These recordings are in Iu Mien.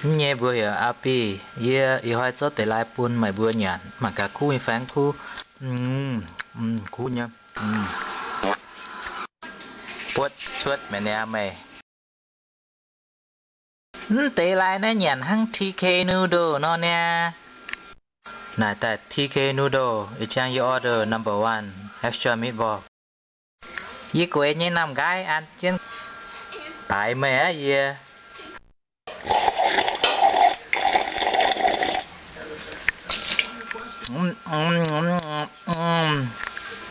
Mv nyei mbuo heuc Aa Bih. Yie ih hnoi zouv deix lai bun meih mbuo nyanc, mangc gaax kuv nyei fai mv kuv. Kuv nyei. Buotv cuotv maengx niaa meih. Mv deix lai naaiv nyanc hnangv T K noodle nor niaa. Naaic daaih T K noodle, ih ziangx yie order number one, extra meatball. Yie gueix nyei naamh nqaiv an jienv daaix meih aqv yie.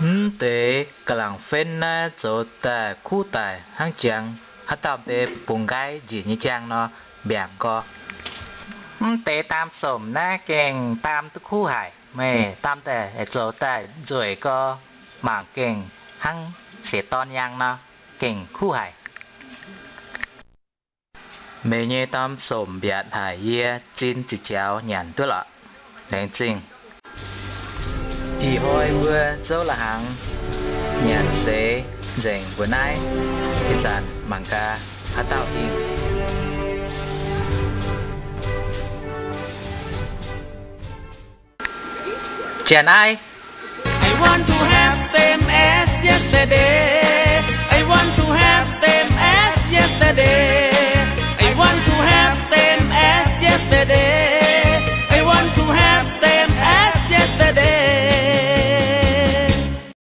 Mv deix ga'langc fen naaiv zoux daaih kuv daic hnangv jangx, haaix dauh mbe bungx nqaiv njiec nyei jaang nor mbiaangc gorx. Mv deix daam somc naaiv gengh daam duqv kuv haic, meih daam daaih zoux daaih nzueic gorx, mangc gengh hnangv seix dorn yaang nor, gengh kuv haic. Meih nyei daam somc mbiatc haic, yie zin ziqc jaux nyanc duqv lorqc. Laengz zingh. Ih hnoi mbuo zouv la'hnaangx nyanc seix nzengc mbuo naaiv. Ih zanc mangc gaax haaix dauh ing. Janx-Naaiv. I want to have same as yesterday. I want to have same as yesterday.